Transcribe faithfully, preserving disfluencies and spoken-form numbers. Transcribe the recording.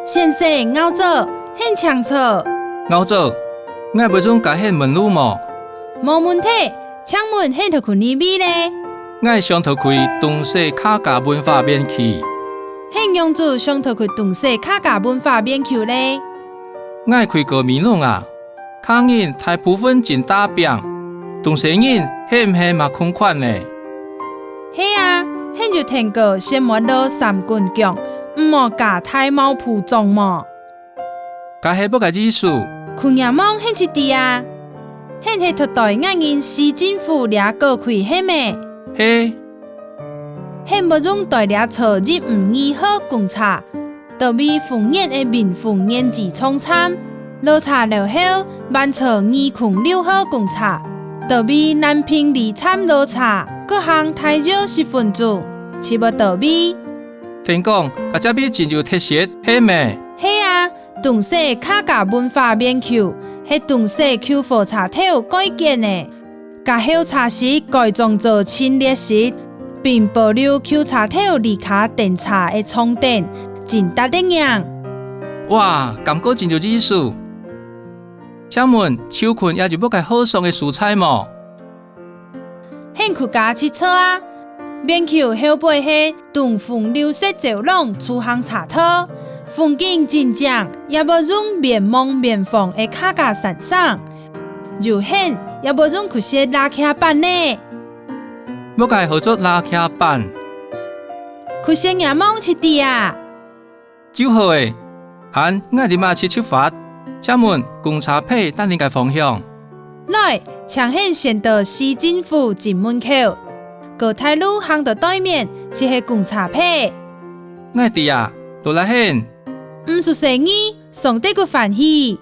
先生，𠢕早，你請坐。𠢕早，𠊎會用㧯你問路無？無問題，請問你討去哪位咧？𠊎想討去東勢客家文化園區。你仰子想討去東勢客家文化園區咧？𠊎去過美濃啊， 客人大部分真打拚，東勢人係毋係嘛共款呢？係啊，你就跈過仙滿路三滾薑，毋好加大茅埔莊無？該係麼个意思？去若望你就知啊！你係擇著𠊎人市政府這過去係無？係。你會用對這坐一五二號公車， 到位豐原个民豐原機場站，落車了後，換坐二空六號公車，到位南平里站落車，過行大約十分鐘，就會到位。聽講，該隻位真有特色，係無？係啊，東勢客家文化園區，係東勢舊火車頭改建个。 該候車室改裝做陳列室，並保留舊車頭旅客等車个長凳，真值得䀴。哇，感覺真有意思！請問，就近也有麼个好賞个所在無？你去該就著啊！園區後背係 東豐綠色走廊自行車道，風景真靚，也會用遠望遠方个客家山城。有你也會用去食蝲䗁粄呢。麼个號做蝲䗁粄？去食若望就知啊！就好欸，恁𠊎這馬就出發。請問公車牌在哪个方向？ 來，請你先到市政府正門口，過大路行到對面就係公車牌。𠊎知啊，多謝你！毋使細義，上帝个歡喜！